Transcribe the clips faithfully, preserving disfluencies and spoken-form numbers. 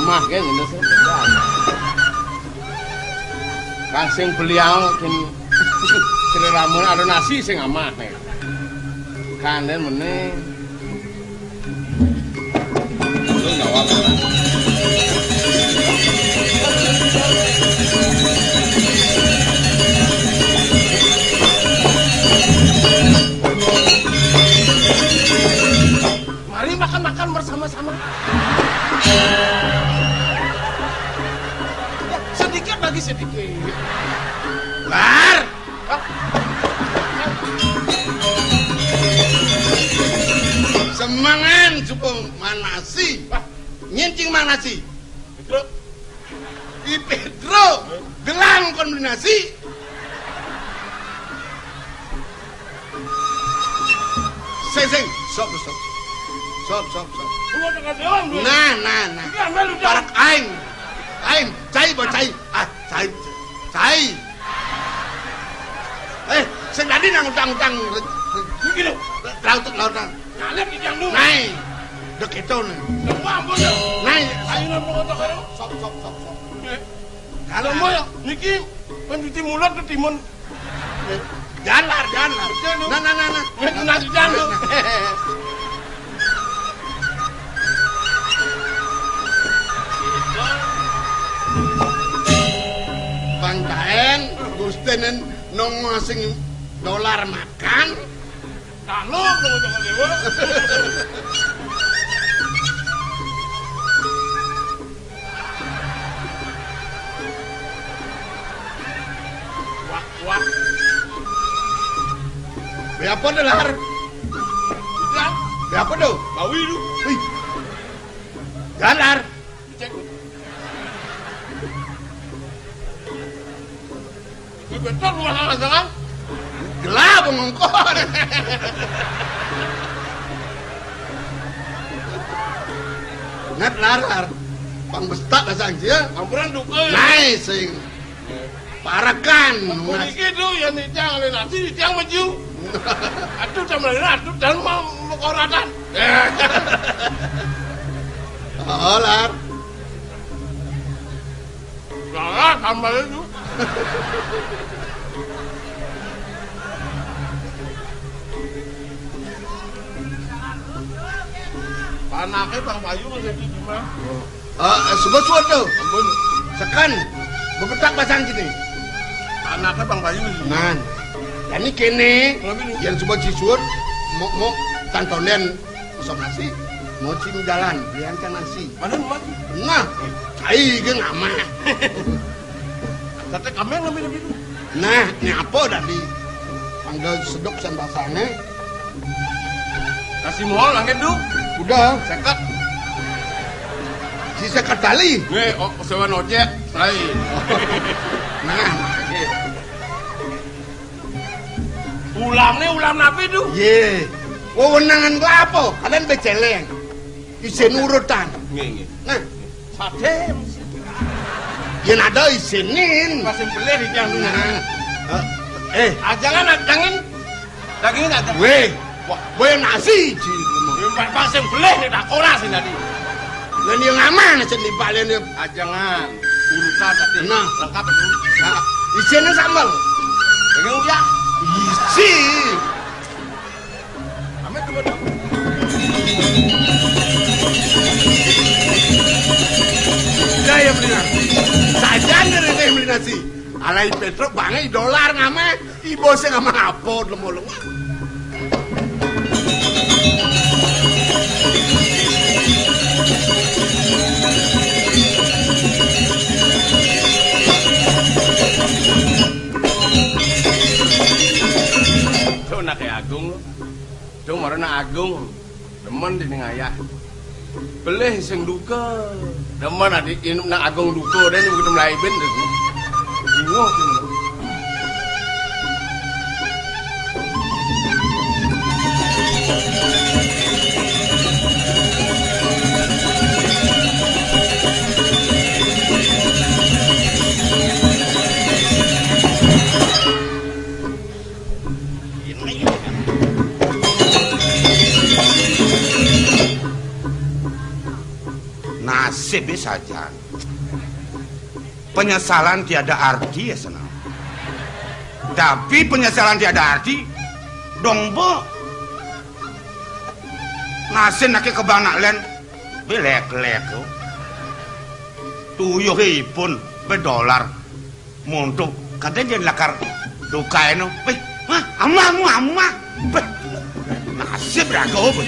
Mah kan ngono sih. Kan sing beliau kan Sri Ramon ada nasi sing amah nih. Kan dan meneh. Mari makan-makan bersama-sama. Ya, sedikit lagi sedikit. Lar. Semangan supaya manasi. Nyincing manasi. Betul. Di Pedro, gelang kon beli nasi. Sing, sing, sop, sop. Sop, sop, sop. Nah, nah, nah. Parak aing. Aing, cai, bawa cai. Ah, cai, cai. Eh, sing tadi nang utang-utang. Iki lho. Laut, laut, laut. Nyalip iki yang dulu. Nai. Dek itu nih. Semua ampun ya. Nai. Ayo nang foto karo. Sop, sop, sop, sop. Kalau mau ya, niki pencuci mulut ketimun. Jalar, jalar. Nah, nah, nah, nah. Wis nasi jalo. Bang Daen, Gusten nang sing dolar makan. Kalau nang Joko Dewa. Wah, wah. Be apa dah, Lar? Iya. Be apa dah? Bawi lu. Wih. Jalar. Cek. Wih, betul lu masalah-masalah. Gelap ngongkon. Ngat larar. Pang bestak dasang sia. Ampuran duka. Nice sing. Parakan. Aku niki tu yang nitang oleh nasi nitang maju. Aduh sama lain aduh dan mau mekoratan. Oh, lar. Salah tambah itu. Panake Bang Bayu masih di rumah. Eh, eh, suba suwun to. Ampun. Seken. Bepetak pasang kene. Anake Bang Bayu. Nah. Jani kene, yen suba sisuwun, mau, mau tantonden, iso nasi, mau cing jalan, liankan nasi. Mana rumah? Nah, cai ge ngamah. Kata kami yang lebih lebih. Nah, ini apa tadi? Panggil sedok sambasane. Kasih mohon langit tu. Udah. Seket. Si seket tali. Nih, oh, sewa nojek. Lain. Nah, ulam ni ulam napi tu? Ye. Wewenangan ku apa? Kalian beceleng. Isin urutan. Nggih, nggih. Nah, sadem. Yen ada isinin. Masih boleh di jang. Nah. Eh, eh. Ajangan daging. Daging ada. Weh. Wah, boy nasi. Masih boleh ni tak koras ni tadi. Lah ni ngaman sing dibalen. Ajangan. Urutan tadi. Nah. Lengkap itu. Nah, isinin sambal. Daging uyah. Isi. Amit dulu dong. Ya, ya, beli nasi. Saja ngeri deh beli nasi. Alai Petro bangai dolar ngame. Ibu saya ngama apa lemo-lemo. Tuh nak Agung. Cung marana Agung. Demen dening ayah. Pelih sing duka. Demen adik inuk nang Agung duka, dan ibu ketem laibin tu. Bingung tu. Nah, Nasib saja. Penyesalan tiada arti ya, senang. Tapi penyesalan tiada arti, dong, Mbok. Nasin ake kebang nak len, belek-lek, oh. Tuyuhipun, bedolar. Monto, kadén yén lakar dukaéno. Wéh, hah, amah, amah, amah. Béh, nasib raga, béh.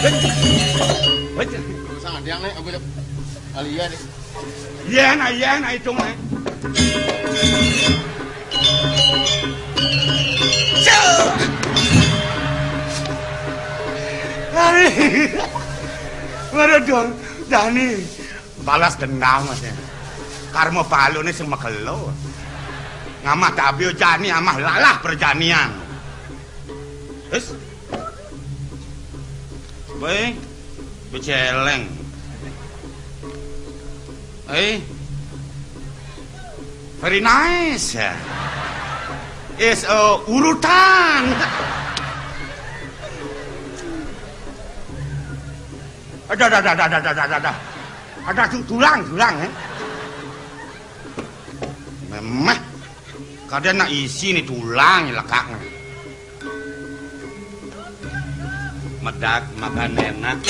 Béh, béh. Sang adiang né, aku cep. Alia deh. Yén, ah, yén, ah, itung né. Cuk. Ari. Waduh, Dani. Balas dendam, Mas, ya. Karma baluné sing makelo. Ngamah tabil jani, amah lalah perjanian. Wis. Baé, becéléng. Eh. Very nice. Is a urutan. Ada, ada, ada, ada, ada, ada, ada. Ada du-, dulang, dulang, eh. Memeh. Kadén nak isi né dulang lekakné. Medak makan enak.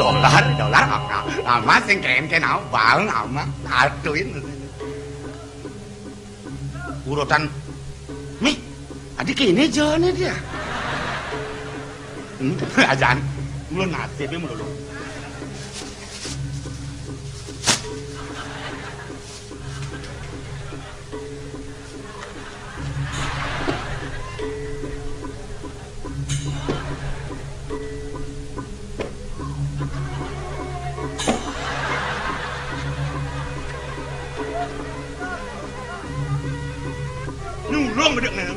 Dolar, dolar, apa? Ama sing kén-kén, apa? Bang, ama. Aduin. Urutan, mih, adi kéné jani dia. Hmm, ajan, mulu nasibé mulu. Nulung bedek né.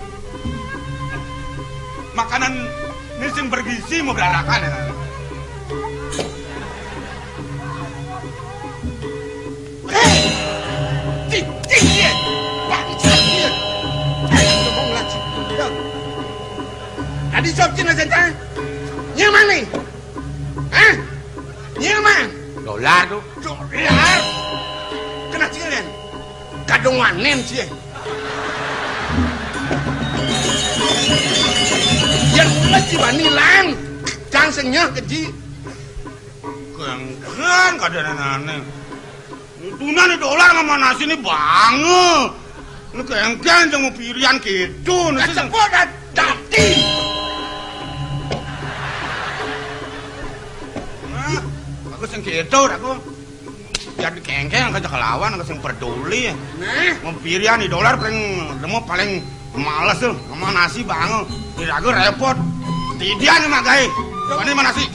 Makanan né sing bergizi mau beralakan ya. Eh, cing, cing, iya. Bangsat, iya. Eh, ngomong lagi. Tadi sop cina senta. Nyamane? Hah? Nyamane? Dolar tuh. Dolar. Kena cilian. Kadung wanen sih. Yang mulai jibani lang. Cang sengnya keji. Kengkeng kadang aneh. Tuna né dolar sama nasi né banget. Né kengkeng sama pirian gitu. Né sih. Kecepot dan dati. Nah, aku sing gitu, aku. Jadi kengkeng aja kelawan, aku sing peduli. Nah. Mau pirian di dolar paling, paling males tuh, sama nasi banget. Ini aku repot. Tidian nih, Mak Gai. Ini mana sih?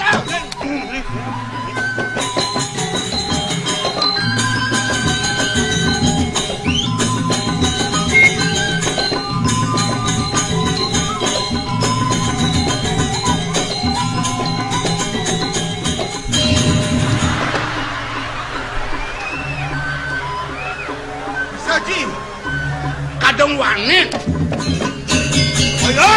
Saji. Kadung wangit. Ayo.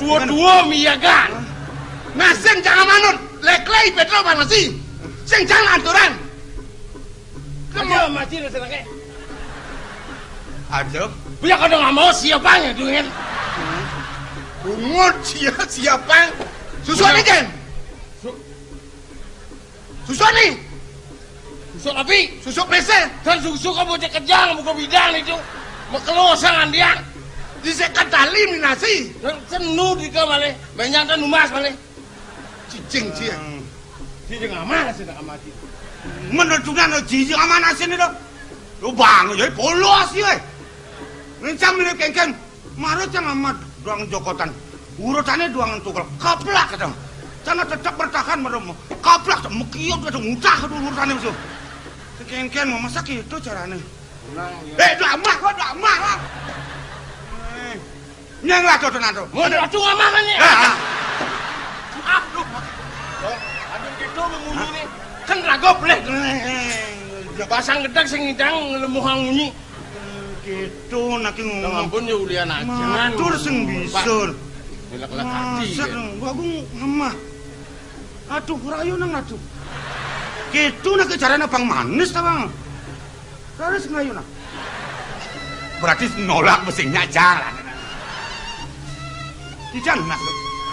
Tua-tua miyagan. Nah, sing jangan manut. Leklei Petro Panasi. Sing jangan aturan. Aja mati lu senengke. Aja. Punya kadang nggak mau siapa ya, Dungin? Bungut sia, siapa? Susu aja, Jen. Su-, susu nih. Susu api. Susu pese. Dan susu kamu cek kejang, buka bidang itu. Makelo sang andiang. Di sekat tali minasi. Dan senu di kamar nih. Banyak kan numas mana? Cicing sia. Hmm. Cicing aman sih nak amati. Menentukan cicing aman sih nih dong. Lu bang, jadi polos sih, weh. Ngencang milih kengkeng. Marut yang amat doang jokotan. Urutannya doang tukul. Kaplak kata. Sana tetap bertahan merem. Kaplak tuh mekiot tuh ngutah tuh urutannya musuh. Kengkeng mau masak itu caranya. Eh, damah kok, damah lah. Eh, nyang lah tuh tenan tuh. Mau ratu ngamah kan ya? Ah, ah. Aduh. Aduh gitu mengunjungi. Kan raga boleh. Eh, Pasang gedeg sing ngidang nglemuhang munyi. Gitu nak ngomong. Ampun ya ulian aja. Matur sing bisa. Lek-lek ati. Maksud, ya. Gua, gua ngemah. Aduh, rayu nang aduh. Gitu nak carane Bang Manis ta, Bang? Terus ngayu nang. Berarti nolak mesinnya jalan. Ijan, nah.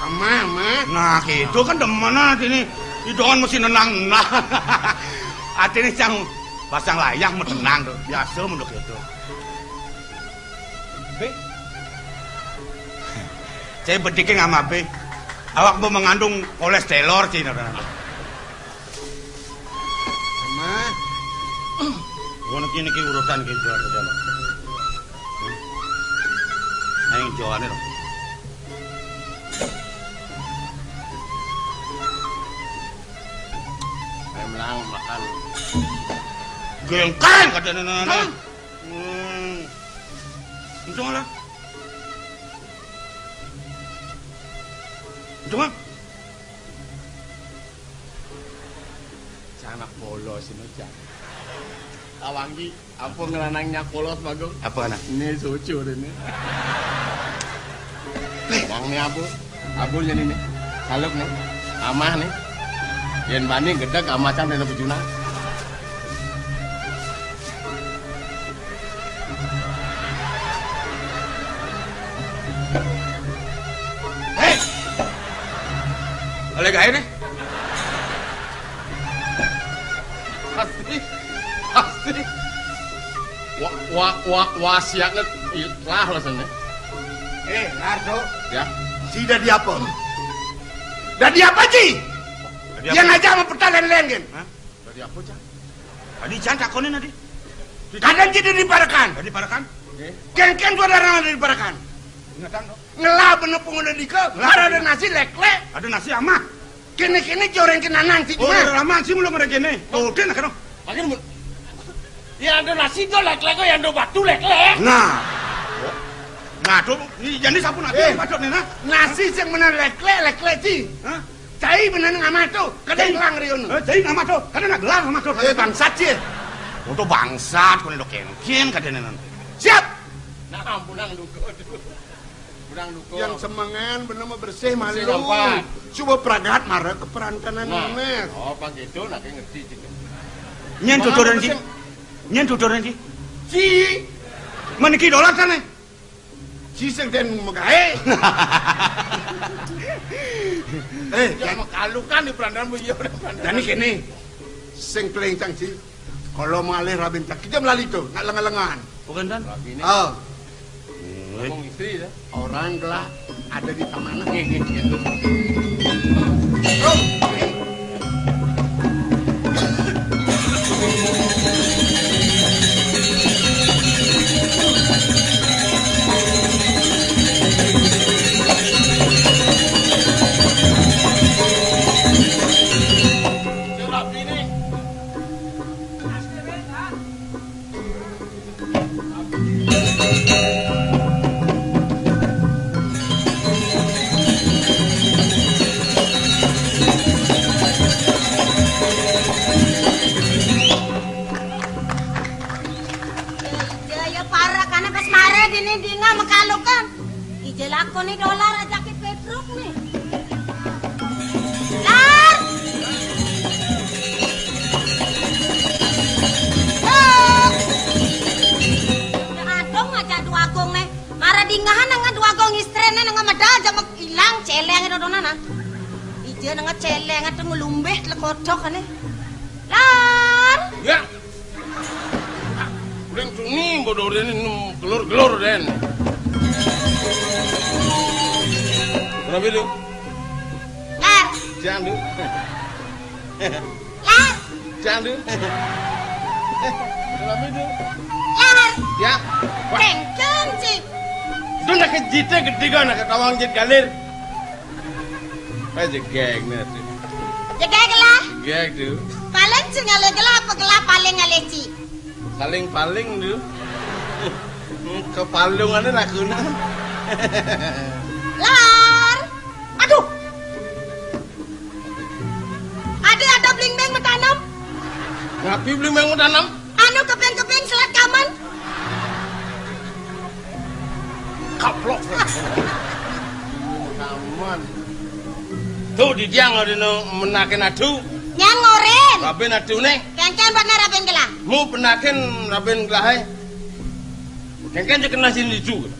Ama, ama. Nah, gitu kan demen atine. Idongan mesti nenang, nah. Atine cang pasang layang mau tenang tuh. Biasa menurut itu. Be. Saya bedike ngama be. Awak mau mengandung kolesterol sih, nah. Mah. Ngono ki niki urutan ki jual ke dalam. Ayo jualane lho. Ayo melang makan. Gengkang kadene. Hmm. Untung lah. Untung. Cang nak polos ini, Cang. Awangi, apa ngelanangnya polos, Bagong? Apa, anak? Ini cucu ini. Bang, ini abu. Abu jadi ini. Saluk nih. Amah nih. Yen bani gedeg amah cang dene bujuna. Hei! Oleh gawe nih. Pasti, pasti. Wa, wa, wa, wasiatnya lah rasanya. Eh, Nardo. Ya. Si dadi apa? Dadi apa, Ji? Dadi apa? Yang aja sama peta lain-lain, kan? Hah? Dadi apa, Cang? Tadi Cang takonin tadi. Kadang Ji dadi parekan. Dadi parekan? Nggih. Kengken gua darah dadi parekan. Ingatan, no. Ngelah bener pungunan dika, ngelah ada nasi leklek. Ada nasi amah. Kene-kene joreng kenanan si. Oh, Cuma. Lama sih belum ada kene. Oh, dia nak kena. Makin mu-, ya ada nasi do leklek, ya ada batu leklek. Nah. Nah, tuh, ini jadi sapu nanti Eh. Patut nih, nah. Nasi sing bener leklek, leklek, Ji. Hah? Cai bener ngamah tuh, kadang Cai. Gelang riun. Eh, cai ngamah tuh, kadang nak gelang ngamah tuh. Eh, bangsat, Ji. Untuk bangsat, kau ini kengken, kadang nan. Siap. Nah, ampun, nang duko, aduh. Kurang dukung. Yang semengan bener mah bersih. Bersih malu. Gampang. Coba pragat mara ke perantanan nah. Ngenes. Oh, pas gitu nak ngerti juga. Nyen tuturan, Ji. Nyen tuturan, Ji. Ji. Meniki dolar sana. Ji sing den megae. Eh, ya makalukan di perantanan bu iya. Jadi kene. Sing klencang, Ji. Kalau malih rabin tak kita melali tuh, nak lengan-lengan. Bukan, Tan? Rabine. Oh. Ngomong istri ya. Orang kelak ada di taman. Nggih, nggih, nggih. Bro. Coba ini. Ya, ya, para, karena pas mara dini dinga mekalukan. Ije lakone dolar ajake Petruk nih. Lar! Lar! Ya adong aja Duagung nih. Mara dingahan nang Duagung istrene nang medal aja mek ilang celeng itu dona nah. Ije nang celeng itu ngelumbeh lekotok nih. Lar! Ya. Uling suni bodoh den nem gelur-gelur den. Kenapa itu? Lar. Jangan dulu. Lar. Jangan dulu. Kenapa itu? Lar. Ya. Wah. Kenceng sih. Itu nak kejite gede kan nak ketawang jit galir. Wah, jegeg nih, tuh. Jegeg lah. Jegeg, tuh. Paling sing ngalih gelah apa gelah paling ngalih ci? Paling-paling, tuh. Kepalungannya laguna. Lar. Aduh. Ada, ada bling-bling menanam. Abi beli mengu tanam. Anu keping-keping selat kamen. Kaplok. Kamen. Tuh, di tiang ada nu menakin adu. Nyang ngorin. Rabin adu nih. Kengken buat nerapin gelah. Mu penakin rabin gelah, eh. Kengken je kena sini juga.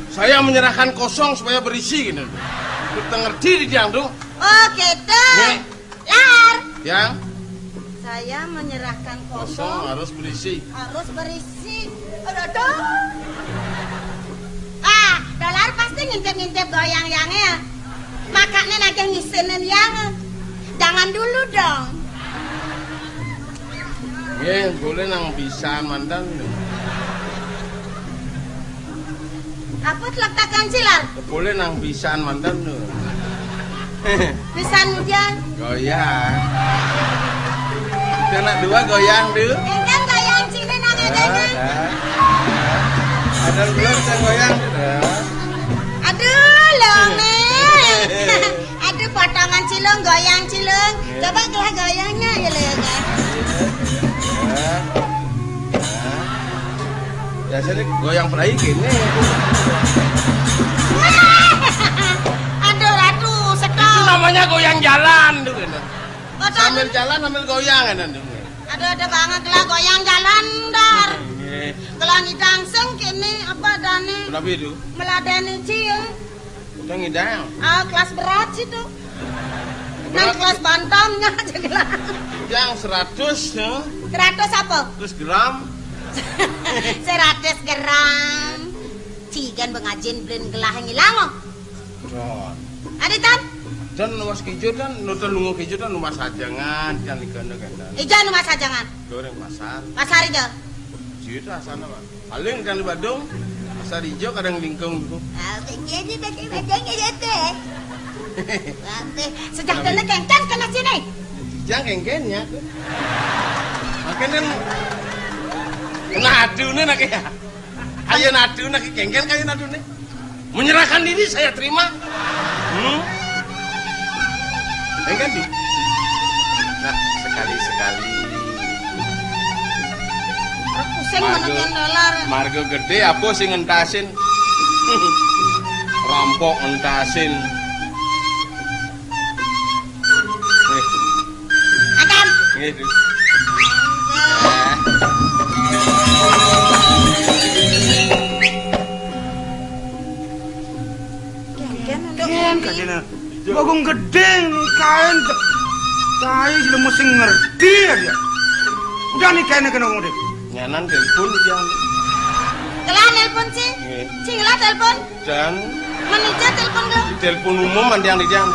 Saya menyerahkan kosong supaya berisi gitu. Kita ngerti di tiang tuh. Oh, gitu. Nih. Lar. Yang Saya menyerahkan kosong kosong harus berisi. Harus berisi. Aduh, aduh. Ah, Dolar pasti ngintip-ngintip goyang yang ya. Makanya lagi ngisinin yang. Jangan dulu dong. Nggih, boleh nang pisan mantan. Apa telak takan cilar? Boleh nang pisan mantan lho. Pisan ujan. Goyang. Kena dua goyang tuh. Enggak goyang sini nang ada. Ada belum saya goyang? Aduh, lo nih. Aduh, potongan cilung, goyang cilung. Coba gelah goyangnya ya lo ya, Kak. Biasanya goyang perai gini. Aduh, aduh, sedap. Itu namanya goyang jalan tuh, gitu. Sambil jalan sambil goyang, kan, tuh. Aduh, ada banget lah goyang jalan, Dar. Iya. Kalau ngidang seng kene apa dane? Kenapa itu? Meladeni cil. Udah ngidang. Ah, kelas berat situ. Berat. Nang kelas bantamnya aja gelah. Yang seratus, ya. Seratus apa? Seratus gram. Seratus gram. Cigan bengajin belin gelah ngilang, oh. Don. Ada, Tan? Dan luas kijo dan nonton lungo kijo dan rumah sajangan, yang di kono kan. Ijan rumah sajangan. Goreng pasar. Pasar ijo. Cerita sana, Pak. Paling kan di Badung, pasar ijo kadang lingkung gitu. Ah, jadi bajang-bajang aja tuh, eh. Sejak dene kengken kena sini. Jang kengken ya. Makanya kan kena adu nih nak ya. Ayo nadu nak kengken kayak nadu nih. Menyerahkan diri saya terima. Hmm? Kengken di. Nah, sekali-sekali. Pusing menekan dolar. Margo gede apa sing ngentasin? Rampok ngentasin. Nggih. Akan. Nggih, Du. Kok gedeng kain tai jelo mesti ngerti aja. Udah nih kayaknya kena ngomong deh. Nyanan telepon jam. Kelah nelpon sih. Nggih. Sing lah telepon. Dan manajer telepon lo. Telepon umum mandang di jam.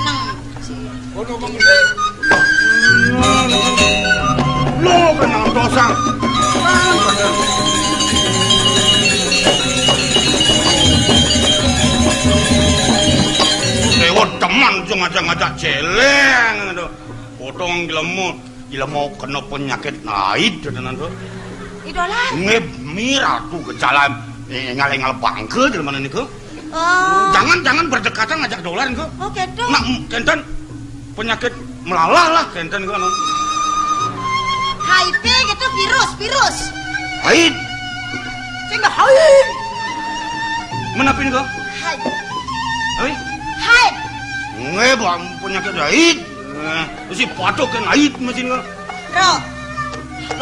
Nang. Ono Bang Gede. Lo kan nang dosang. Lewat teman aja ngajak-ngajak celeng. Potong gelemot. Ila mau kena penyakit naik tenan tuh. Idola. Nggih, miratu gejala, eh, ngalih-ngalih bangke dari mana niku? Oh. Jangan, jangan berdekatan ngajak dolar niku. Oh, gitu. Nah, m-, kenten penyakit melalah lah kenten niku anu. H I V gitu, virus, virus. Haid. Sing haid. Menapin kok? Haid. Haid. Haid. Nggih, Bang, penyakit haid. Nah, si patok kan ait mesin kok. Bro.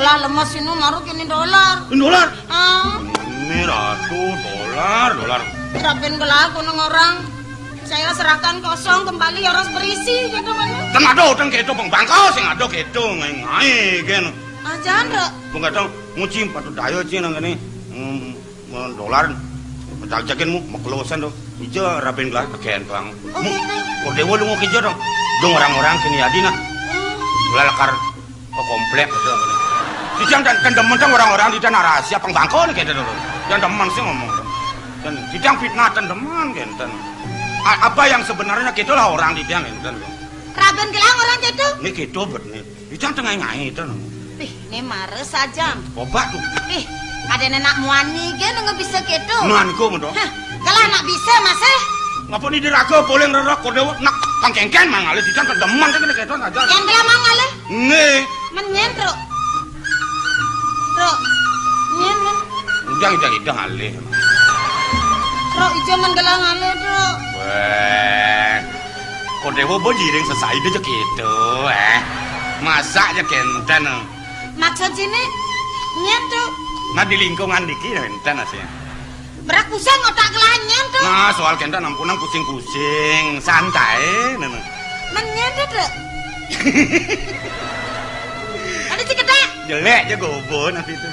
Lah lemes ini naruh kini dolar. Ini dolar? Ah. Ini ratu dolar, dolar. Rapin gelah kunung orang. Saya serahkan kosong kembali harus berisi gitu kan. Ten ada utang keto pembangkal sing ada keto ngai-ngai kan. Ah, jangan, Bro. Pengkatang nguci patut daya cing nang kene. Hmm. Mun dolar, jajakin mu, maklusan to. Ija rapin gelah keken bang. Oke, mu, Kang. Kok dewa lu ngok ija dong. Dong orang-orang kini adi nah. Hmm. Gelah lekar ke komplek aja. Dijang dan tendemen dong orang-orang di tanah rahasia pengbangkon kayak gitu. Yang demen sih ngomong. Dan dijang fitnah tendemen kenten. A-, apa yang sebenarnya gitulah orang di tiang kenten. Raben gelah orang gitu. Ini gitu bet nih. Ijang tengah ngai to. Ih, ini mare saja. Coba tuh. Ih, ada nenek muani ge nang bisa gitu. Muan ku medo. Hah, kalau anak bisa masih. Ngapa ni diraga boleh ngerak kode nak Kengken mangalih, Didang kedemen kan kene keton aja. Kengken mangalih? Nggih. Men nyen, Truk. Truk. Nyen, men. Udah, udah, udah ngalih. Truk, ijo men gelah ngalih, Truk. Weh. Kok dewe bo jiring sesai aja gitu, eh. Masak aja kenten. Maksud sini, nyen, Truk. Nah, di lingkungan diki ya enten aslinya. Berak pusing otak kelanyen, Truk. Nah, soal kenten ampunang pusing-pusing, santai, nah. Men nyen, Truk. Ada cikedak. Jelek aja gobo nanti itu.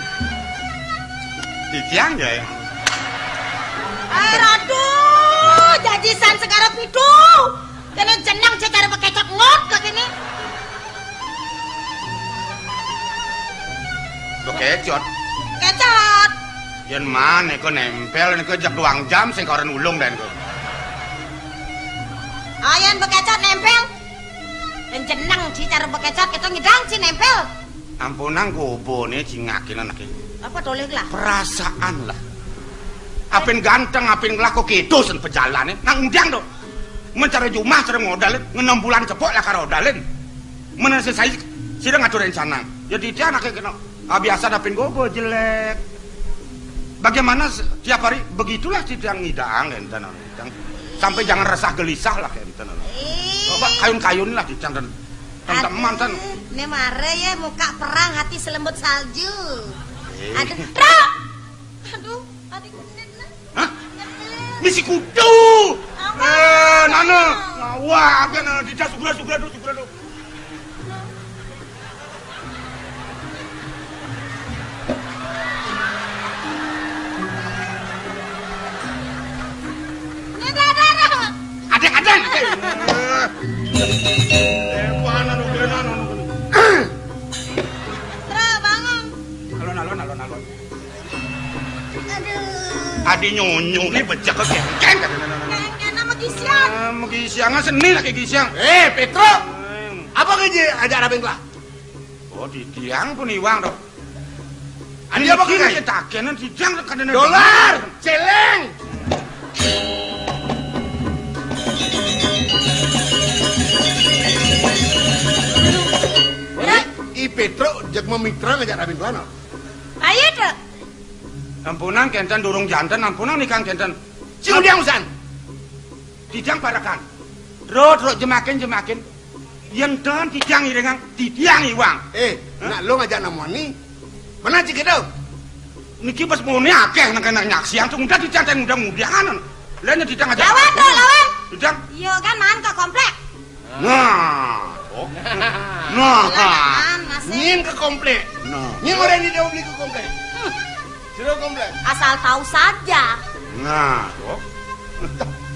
Titiang ya. Eh, aduh, jajisan segara pitu. Kene jeneng cecara bekecot ngot ke kene. Bekecot. Kecot. Yen maneh kok nempel niku jek duang jam sing koren ulung den kok. Ayen bekecot nempel. Yen jeneng cecara bekecot kita ngidang ci nempel. Ampunang gobone cingakina nake. Apa toleh lah? Perasaan lah. Apin ganteng, apin ngelah kok kedo sen pejalane. Nang undiang to. Men cara jumah, cara ngodalin, ngenem bulan cepok lah karo odalin. Men sesai sira ngatur rencana. Ya titiang anake kena. Ah, biasa dapin gobo jelek. Bagaimana se- tiap hari begitulah titiang ngidang enten anu, titiang. Sampai jangan resah gelisah lah enten anu. Coba kayun-kayun lah titiang dan teman-teman tan. Aduh, ini mare ya muka perang hati selembut salju. Eh. Aduh, Truk. Aduh, hati kuning. Hah? Misi kudu. Apa? Eh, nana. Ngawak kan, nana. Dicas sugra, sugra, sugra, sugra. Ada, ada, ada. Adek, adek. Eh, mana nungguin, nana nungguin. Truk, bangun. Alon, alon, alon, alon. Aduh. Adi nyonyo ne becek ke kengken. Kengken sama gisian. Ah, sama gisian, ah, seni lagi gisian. Eh, Petro. Hmm. Apa ke je ajak rabing lah? Oh, titiang pun iwang to. Adi apa ke? Takenan titiang kadang dolar, celeng. Wah, i Petro jek memitra ngajak rabing lah, no? Ayo, Truk. Ampunang kenten durung janten, ampunang nikang kenten. Sing udiang usan. Titiang parekan. Ro, ro, jemakin, jemakin. Yen ten titiang iringang, titiang iwang. Eh, hah? Nak lo ngajak namoni. Mana cik itu? Niki pas muni akeh nang kena nyaksian tuh udah titiang ten udah mudiangan. Lainnya titiang ngajak. Lawan, Truk, lawan. Titiang. Iya kan, man ke komplek. Nah, oh. Nah, nah. Masih. Nyin ke komplek. Nah. Nyin orang di beli ke komplek. Hmm. Sira komplek. Asal tahu saja. Nah, oh.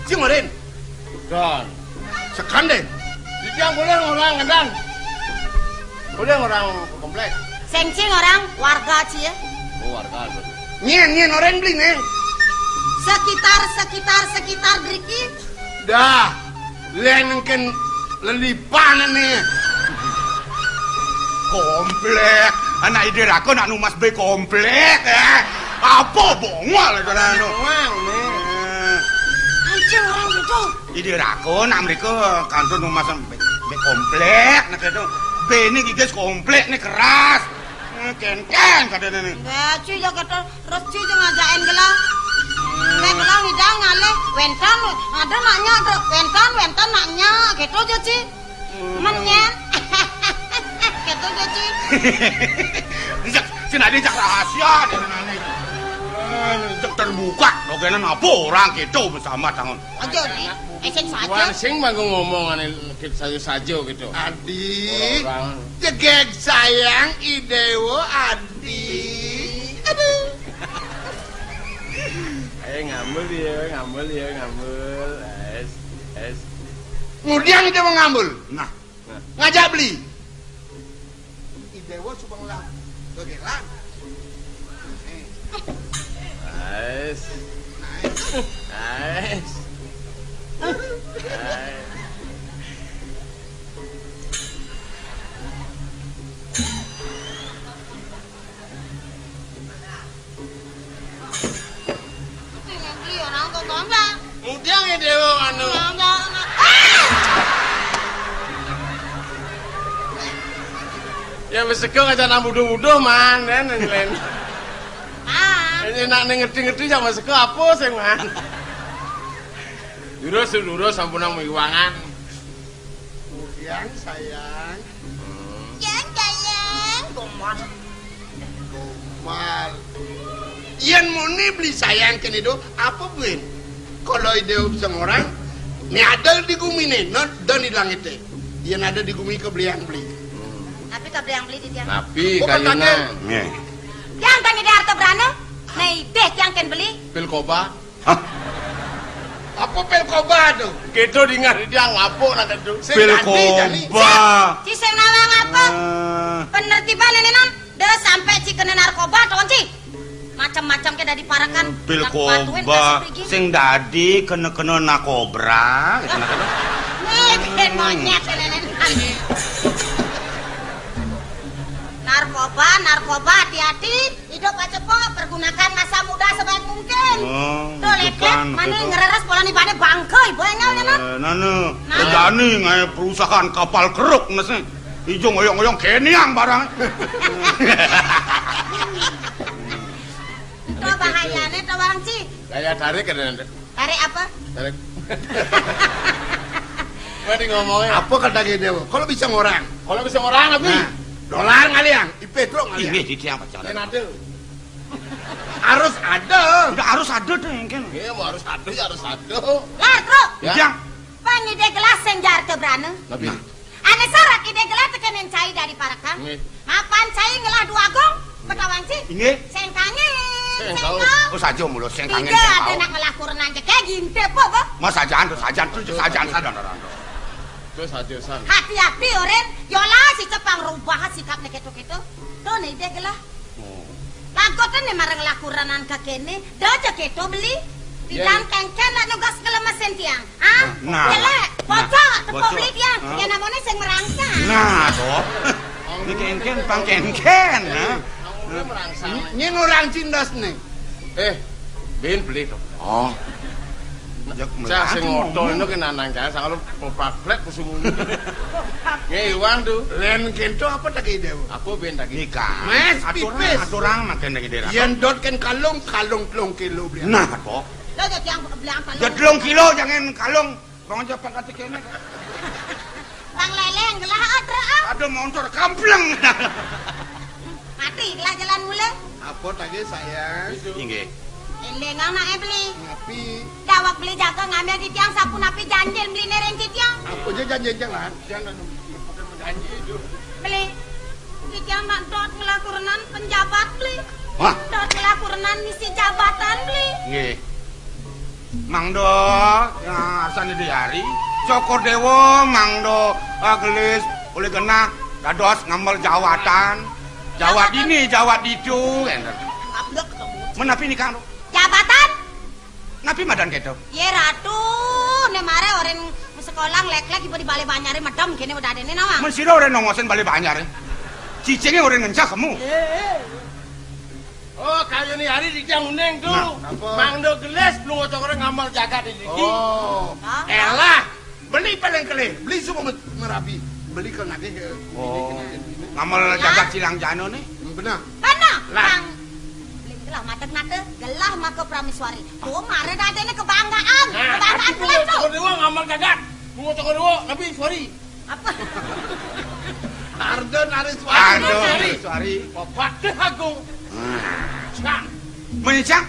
Sing oren. Don. Sekan deh. Titiang boleh orang ngedan. Boleh orang ke komplek. Sing-sing orang warga cie. Oh, warga. Nyin, nyin oren beli nih. Sekitar, sekitar, sekitar driki. Dah, leng engken lelipan ne. Komplek, anak ide rako nak numas be komplek, eh. Apa bongol itu dah tu? Wang, ne. Eh. Anjing orang gitu. Ide rako nak mereka kantor numas be, be komplek, nak itu. Be ini gigas komplek ne keras. Eh, ken-ken kadene ne. Enggak, cuy, ya kata Terus cuy je ngajakin gelah. Nek gelah ngidang ngalih, wentan, ada nak nyak, Truk. Wentan, wentan nak nyak, gitu je, Ci. Hmm. Men nyen. Gitu je, Ci. Cek, cina dia cek rahasia, dia nanya. Eh, cek terbuka, dogenan apa orang gitu bersama tangan. Aja nih, esen saja. Wan sing mangko ngomong ane saja-saja gitu. Adi, orang. Jegeg sayang idewo, Adi. Aduh. Eh, ngambul ya, ngambul ya, ngambul. Es, es. Kemudian dia mengambul. Nah, nah. Ngajak beli. Idewo coba ngelang. Dogelan. Es. Es. Es. Mudiang ya dewa anu. Yen wis sego aja nang buduh-buduh, Man. Yen, yen, yen. Ah. Yen enak ning ngerti-ngerti sama sego apa sing, Man? Lurus, lurus, sampun nang miwangan. Sayang, sayang. Yang sayang. Gomal. Gomal. Yen muni beli sayang kene do, apa buin? Kalau ide sing orang, ni ada di gumine, no, dan di langite. Yen ada di gumi kebliang beli. Tapi kebliang beli di tiang. Tapi kayuna. Nggih. Tiang tanya di harta berana, nah ideh tiang ken beli. Pil koba. Hah? Apa pil koba tu? Kita dengar dia ngapuk nak tu. Pil koba. Ci sing nawang apa? Ah. Penertiban ini non, de sampai ci kena narkoba, tuan ci. Macam-macam ke dari parekan. Pil koba. Sing dadi kena-kena nakobra, kena-kena. Eh, bikin monyet ini non. Narkoba, narkoba, hati-hati. Hidup aja po, pergunakan masa muda sebaik mungkin. Oh, tuh, leklek, mana ngereres pola ni bane bangke, ibu enggak, ya, non? Eh, nanu, nah. Berani ngae perusahaan kapal keruk nasi. Ijo ngoyong-ngoyong keniang barang. Itu bahayanya, tuh, Bang Ci. Kayak tarik ada nanti. Tarik apa? Tarik. Mana ngomongnya? Apa kata gini, Bu? Kalau bisa ngorang. Kalau bisa ngorang, tapi. Nah, dolar ngaliang, ipe truk ngaliang. Ini di tiang pacaran. Yang ada. Harus ada. Udah harus ada deh, yang kan. Iya, mau harus ada, ya harus ada. Lah, truk. Ya. Yang. Pang ide gelas sing jar ke berana. Tapi. Nah. Ane syarat ide gelah tekenen cai dari parekan. Nggih. Mapan cai ngelah dua gong, Betawanci. Nggih. Sengkangin, sengkang. Oh, saja mulu sengkangin. Tiga ada nak ngelah kurenan je kayak ginte po, Bos. Mas sajaan tuh, sajaan tuh, sajaan sadar. Terus aja san. Hati-hati, Oren. Yola si cepang rubah sikapnya keto-keto. Tuh nih ide gelah. Oh. Lagotan nih marang lakurenan ke kene, dah aja keto beli. Pidan kengken lah nugas kelemesin tiang. Ah, nah. Jelek, bocor, tepuk beli tiang. Hah? Ya namanya sing merangsang. Nah, toh. Ini kengken, pang kengken, nah. Ini orang cindas nih. Eh, bin beli toh. Oh. Cah sing ngoto itu kena nang cah, sangat lu poprak-plek kusungun. Nggih, iwang tuh. Len kento apa tak ide? Apa bin tak ide? Nikah. Mes, aturang, pipis. Aturang makan tak ide. Yen dot ken kalung, kalung telung kilo beli. Nah, toh. Lo jadi yang bilang kalung. Ya telung kilo jangan kalung. Bang aja pangkat kene. Bang leleng gelah atra ah. Ada motor kampleng. Mati gelah jalan mula. Apa tadi sayang? Inggih. Endeng anak beli. Ngapi? Dawak beli jaga ngambil di tiang sapu napi janjil beli nereng di tiang. Apa aja janjil jalan? Jangan janji itu. Beli. Iki anak dot ngelakurenan penjabat, Bli. Wah. Dot ngelakurenan ngisi jabatan, Bli. Nggih. Mangdo, ya, arsane diari. Cokor Dewa, mangdo, ah, gelis, oleh genah, dados ngamel jawatan. Jawat ini, jawat itu, ngenten. Abdek ketemu. Menapi nikah, Nduk? Jabatan? Napi madan keto? Ye Ratu, ne mare oren sekolah lek-lek ibu di Bale Banyare medem kene udah dene nawang. Men sira oren nongosen Bale Banyare. Cicinge oren ngencah kamu. Oh, kayu ni hari di tiang uning tu. Nah, apa? Mangdo gelis, lu ngocok orang ngamal jagat di sini. Oh. Hah? Elah. Beli paling kelih, beli semua met-, merapi. Beli ke nagih ke ini, oh, kena ini. Ngamal jagat silang jano nih. Benar. Benar. Lah. Bang. Beli gelah matek nate, gelah maka prameswari. Oh, mare dadene kebanggaan. Nah, kebanggaan aku kelas tuh. Toko dua ngamal jagat. Bunga toko dua, tapi suari. Apa? Ardo Nariswari. Ardo Nariswari. Bapak deh aku. Nah. Cang. Mencang.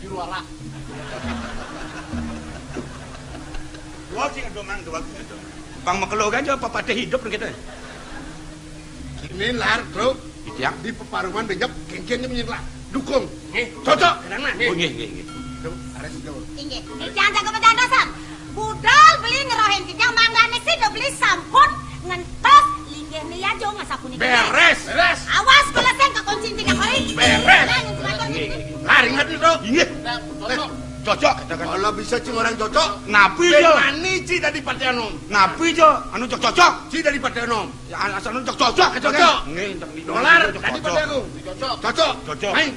Juru arak. Wah, sing ada mang dua gitu. Bang makelo kan jawab apa teh hidup gitu. Ini lar, Bro. Iya. Di peparuman bejap kengkengnya menyerlah. Dukung. Nggih. Cocok, tenang. Oh, nggih, nggih, nggih. Tuh, ares tuh. Inggih. Jangan jago pedandasan. Budal beli ngerohen kijang manggane sih do beli sampun ngentos linggih nih ya jo ngasapunika. Beres. Beres. Awas kalau saya ke kunci tidak kori. Beres. Nah, yang sebagian ini. Lari ngerti, Bro? Inggih. Cocok. Cocok, katakan. Kalau bisa cing orang cocok. Napi, ben Jo? Mani ci dari Partai Anom. Napi, Jo? Anu cocok-cocok. Ci dari Partai Anom. Ya, asal anu cocok-cocok, katakan. Cocok. Nggih, cocok. Dolar, cocok, dari Partai Anom. Cocok. Cocok. Cocok. Main.